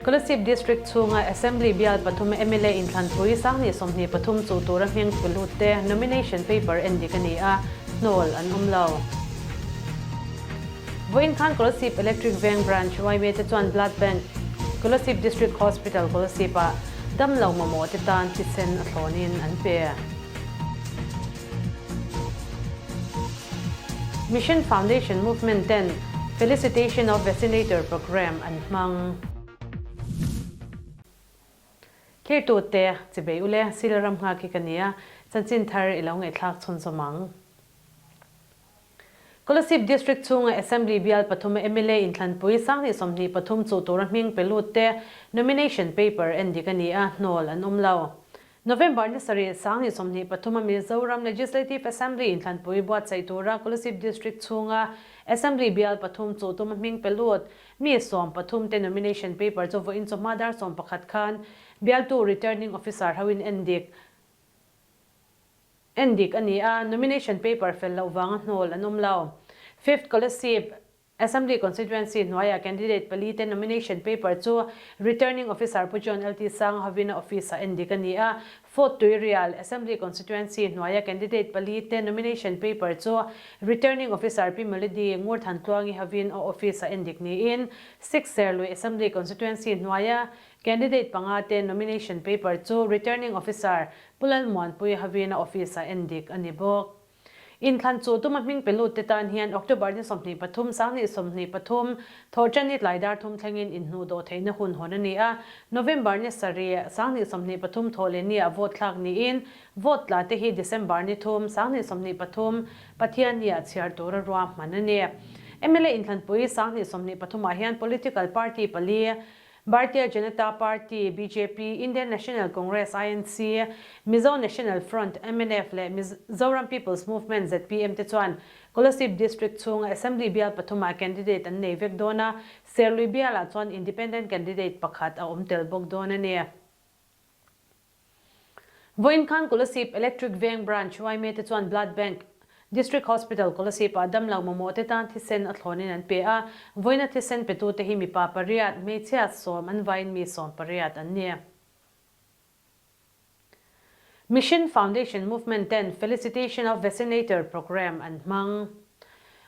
Kolasib District chhunga Assembly bial pathum mla inthlanpui 2023 chu tura hming pe lut te nomination paper en dik a ni a, hnawl an awm lo. Vawiin khan Kolasib Electric Veng Branch yma te chuan Blood Bank, Kolasib District Hospital Kolasib ah damlo mamawh te tan thisen a thlawnin an pe. Mission Foundation Movement ten Felicitation of Vaccinator Programme an hmang. Thirtute, chibei ule, Sila ram nghak hi ka nia, chanchin thar i lo ngaihthlak chhunzawm ang. Kolasib District chhunga Assembly bial pathuma mla inthlanpui 2023 chuh tura hming pe lut te nomination paper en dik a ni a, hnawl an awm lo. November ni sarih 2023 a Mizoram Legislative Assembly inthlanpui buatsaih tura Kolasib District chhunga Assembly bial pathum chuh tuma hming pe lut mi 13 te nomination paper chu vawiin chawhma dar 11 khan bialtu Returning Officer hoin endik endik a ni a, nomination paper fel loh vanga hnawl an awm lo. Fifth Kolasib Assembly Constituency hnuaiah candidate pali te nomination paper chu Returning Officer Pu John LT Sang hovin a office-ah endik a ni a. Fourth Tuirial Assembly Constituency hnuaia candidate pali te nomination paper chu Returning Officer Pi Melody Ngurthantluangi hovin a office-ah endik niin Sixth Serlui Assembly Constituency hnuaia candidate panga te nomination paper chu Returning Officer Pu Lalmuanpui hovin a office-ah endik a ni bawk. Inthlan chu tuma hming pe lut te tan hian October ni 23, 2023, Thawhṭan ni tlai dar thum thlengin inhnuh dawh theihna hun hawn a ni a. November ni sarih, 2023 thawh leh niah vote thlak niin, vote tla te hi December ni thum, 2023, Pathian niah chhiar tura ruahman a ni. Mla inthlanpui 2023 ah hian political party pali, Bharatiya Janata Party, bjp, Indian National Congress, INC, Mizo National Front, mnf, leh Mizoram People's Movement, zpm, te chuan Kolasib District chhunga Assembly bial pathumah candidate an nei vek dawn a, Serlui bialah chuan Independent candidate pakhat a awm tel bawk dawn a ni. Vawiin khan Kolasib Electric Veng Branch yma te chuan Blood Bank, District Hospital Kolasib ah damlo mamawh te tan thisen a thlawnin an pe a, vawiina thisen petu te hi mipa pariat, hmeichhia sawm an vaiin mi sawm pariat an ni. Mission Foundation Movement ten Felicitation of Vaccinator Programme an hmang.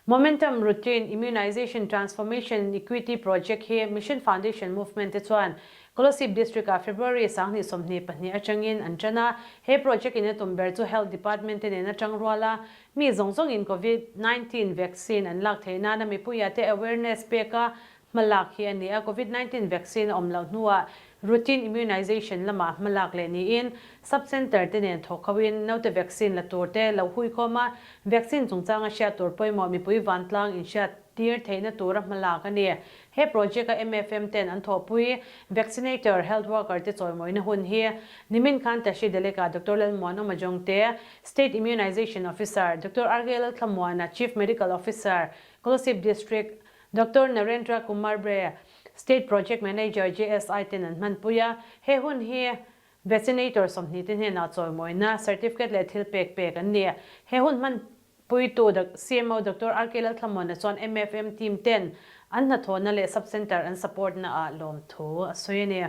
Momentum Routine Immunization Transformation Equity Project hi Mission Foundation Movement te chuan Kolasib District ah February 2022 atangin an tan a. He project in a tum ber chu Health Department te nen atang rual a, mi zawng zawngin Covid 19 vaccine an lak theih nana mipuia te awareness pek a Hmalak hi a ni a, Covid 19 vaccine a awm loh hnuah routine immunization lamah hmalak leh niin sub centre te nen thawk hoin naute vaccine la tur te lo huikhawm a, vaccine chungchanga hriat tur pawimawh mipui vantlang inhriat tir theihna tura hmalak a ni. He project a MFM ten an thawhpui vaccinator health worker te chawimawina hun hi nimin khan Tashi Delek-ah Doctor Lalmuanawma Jongte, State Immunization Officer, Doctor RK Lalthlamuana, Chief Medical Officer, Kolasib District, Doctor Narendra Kumar Bre, State Project Manager JSI ten an hmanpui a, he hun hi Vaccinator 20 te hnenah chawimawina certificate leh thil pek pek an ni. He hun hmanpuitu CMO Doctor RK Lalthlamuana chuan MFM team ten an hnathawhna leh sub-centre an support na ah lawmthu a sawi a ni.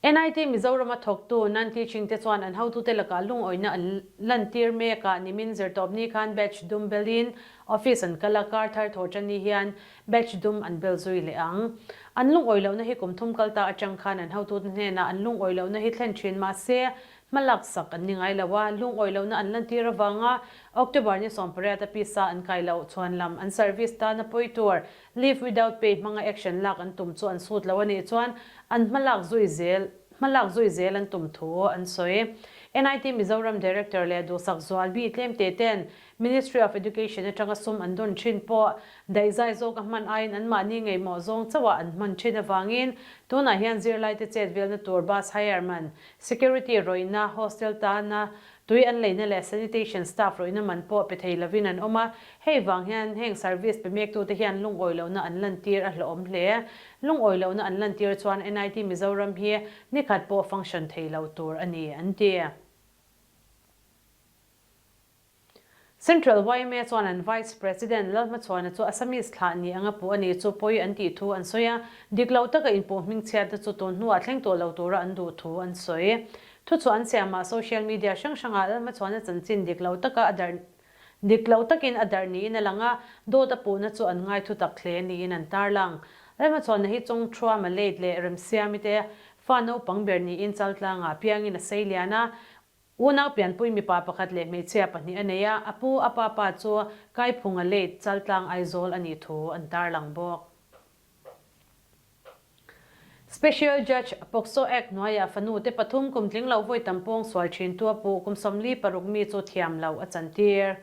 NIT Mizoram a thawktu non-teaching te chuan an hotute lakah lungawihna an lantir mek a, nimin zirtawpni khan batch dum belin office an kal a, kar thar thawh tan ni hian batch dum an bel zui leh ang. An lungawi lohna hi kum thum kal ta atang khan an hotute hnenah an lungawi lohna hi thlen thin mahse hmalak sak an ni ngai lo a, lungawi lohna an lantir avanga October ni 18 a pisa an kai loh chhuan lam an service tana pawi tur Leave without pay hmanga action lak an tum chu an sut lo a nih chuan an hmalak zui zel hmalak zui zel an tum thu an sawi. NIT Mizoram Director leh duhsak zual mi tlemte ten Ministry of Education atanga sum an dawn thin pawh daihzai zawk a hman aiin anmahni ngaihmawh zawng chauhah an hman thin avangin tunah hian zirlaite chet velna tur bus hire man, security rawihna, hostel tana Tui an leina leh sanitation staff rawihna man pawh pe thei lovin an awm a, hei vang hian heng service pe mektute hian lungawi lohna an lantir a hlawhawm hle. Lungawi lohna an lantir chuan NIT Mizoram hi nikhat pawh function thei lo tur a ni, an ti. Central yma chuan an Vice President Lalhmachhuana chu Assamese thlah ni anga puh a nih chu pawi an tih thu an sawi a, dik lo taka inpuh hmingchhiatna chu tun hnuah thleng tawh lo tura an duh thu an sawi. Thuchhuah an siamah social media hrang hrangah Lalhmachhuana chanchin dik lo taka a darh dik lo takin a darh niin a lang a, dawt a puhna chu an ngai thutak hle niin an tarlang. Lalhmachhuana hi Chawngthua Malate leh Remsiami te fa naupang ber niin Chaltlangah piangin a sei lian a, Unau pianpui mipa pakhat leh hmeichhia pahnih a nei a, a pu a pa pa chu Kaiphunga late Chaltlang Aizawl a nih thu an tarlang bawk. Special Judge POCSO Act hnuaiah fanu te pathum kum tling loh vawi tam pawng sual thin tu a puh kum 46 mi chu thiam loh a chantir.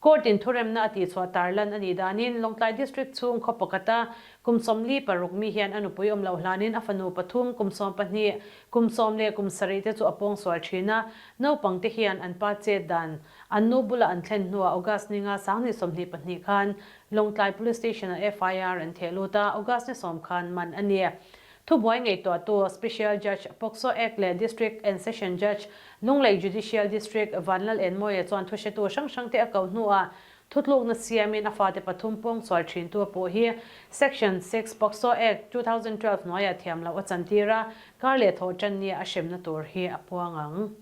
Court in thuremna a tihchhuah tarlan a nih danin Lawngtlai District chhung khaw pakhata kum 46 mi hian a nupui awm loh hlanin a fanu pathum kum 12, kum sawm leh kum sarih te chu a pawngsual thin a. Naupang te hian an pa chet dan an nu bula an thlen hnuah August ninga 2022 khan Lawngtlai Police Station ah FIR an theh lut a, August ni sawm khan man a ni. Thubuai ngaihtuahtu Special Judge, POCSO Act leh District and Session Judge, Lunglei Judicial District, Vanlal Enmawia chuan thuhretu hrang hrangte a koh hnuah thutlukna siamin a fate pathum pawngsual thintu a puh hi Section 6, POCSO Act, 2012 hnuaiah thiam loh a chantir a, kar leh thawh tan nia a hremna tur hi a puang ang.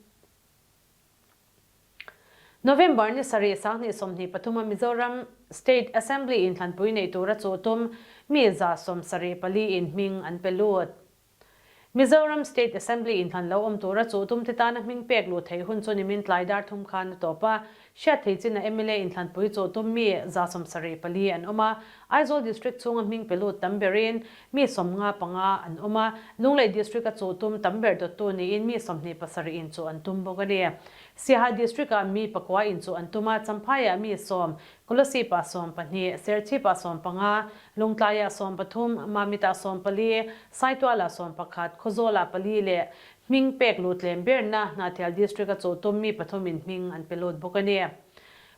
November ni sarih 2023 a Mizoram State Assembly inthlanpui neih tura chuh tum mi 74 in hming an pe lut. Mizoram State Assembly inthlan lo awm tura chuh tum te tana hming pek luh theih hun chu nimin tlai dar thum khan a tawp a. Hriat thei chin a mla inthlanpui chuh tum mi 74 an awm a. Aizawl District chhunga hming pe lut tam berin mi 55 an awm a, Lunglei District-a chuh tum tam ber dawttu niin mi 27 in chuh an tum bawk a ni. Siaha District-ah mi pakua in chuh an tum a, Champhaiah mi sawm, Kolasib-ah 12, Serchhip-ah 15, Lungtlaiah 13, Mamitah 14, Saitualah 11, Khawzawlah pali leh hming pek lut tlem berna Hnahthial District-a chuh tum mi pathumin hming an pe lut bawk a ni.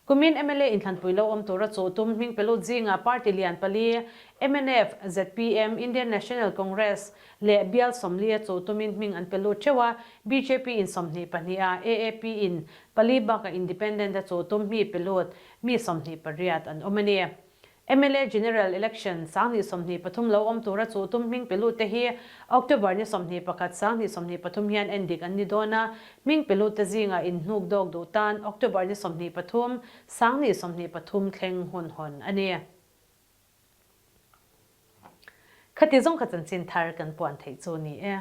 Kumin mla inthlanpui lo awm tura chuh tum hming pe lut zingah party lian pali, mnf, zpm, Indian National Congress leh bial 40 a chuh tumin hming an pe lut theuh a, bjp in 22 a, AAP in pali bakah independent a chuh tum hmi pe lut mi 28 an awm a ni. Mla General Election 2023 lo awm tura chuh tum hming pe lut te hi October ni 21 2023 hian en dik an ni dawn a, hming pe lut te zingah inhnuk dawk duh tan October ni 23 2023 thleng hun hawn a ni. Khati zawng kha chanchin thar kan puan theih chu ni e.